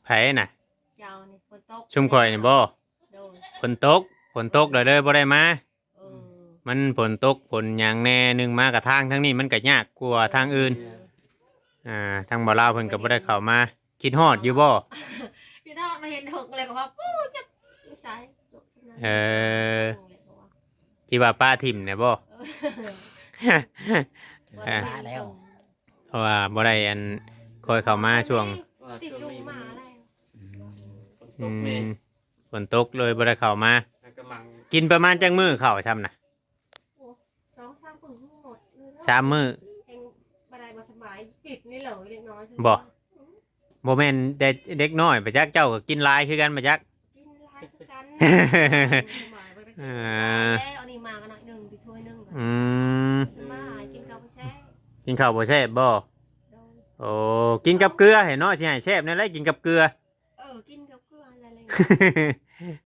ໃຜນະ? ເຈົ້ານີ້ຝົນຕົກ ຊຸມຂ້ອຍນີ້ບໍ່? ໂດຍ ຝົນຕົກ ຝົນຕົກແລ້ວເລີຍບໍ່ໄດ້ມາ. ເອີ ມັນຝົນຕົກຝົນຫຍັງແດ່ ໜຶ່ງມາກະທາງທາງນີ້ມັນກະຍາກກວ່າທາງອື່ນ. ເອີ ອ່າ ທາງບ່າວລາວເພິ່ນກະບໍ່ໄດ້ເຂົ້າມາ. ຄິດຮອດຢູ່ບໍ່? ຄິດຮອດ ມາເຫັນຫົກແລ້ວກະວ່າ ປູ້ ຈັກຢູ່ໃສ. ເອີ ທີ່ວ່າປະຖິ້ມນະບໍ່? ເອີ ບໍ່ໄດ້ ເພາະວ່າບໍ່ໄດ້ອັນ ຄ່ອຍເຂົ້າມາຊ່ວງ ວ່າຊ່ວງນີ້ມັນ ອືມ ຝົນຕົກແດ່ ອືມ ຝົນຕົກເລີຍບໍ່ໄດ້ເຂົ້າມາ. ແລ້ວກະມັງ ກິນປະມານຈັກມື້ເຂົ້າຊ່ຳນະ? ໂອ້ ສອງສາມມື້ໝົດເລີຍເນາະ ສາມມື້ ແຮງບໍ່ໄດ້ບໍ່ສະບາຍ ຕິດນີ້ເລີຍເລັກນ້ອຍ ບໍ່? ອືມ ບໍ່ແມ່ນແຕ່ເດັກນ້ອຍ ປະຈັກເຈົ້າກະກິນຫຼາຍຄືກັນ ປະຈັກ ກິນຫຼາຍຄືກັນ ສະບາຍບໍ່ໄດ້ກິນ ອ່າ ແລ້ວອັນນີ້ມາກະໜ້ອຍໜຶ່ງ ໄປຖ້ວຍໜຶ່ງ ອືມ ສະບາຍ ກິນເຂົ້າບໍ່ແຊບ ກິນເຂົ້າບໍ່ແຊບບໍ່? ໂດຍ ໂອ້ ກິນກັບເກືອໃຫ້ເນາະ ຊິໃຫ້ແຊບແນວໃດ ກິນກັບເກືອ. ເອີ ກິນກັບເກືອນັ້ນແຫຼະ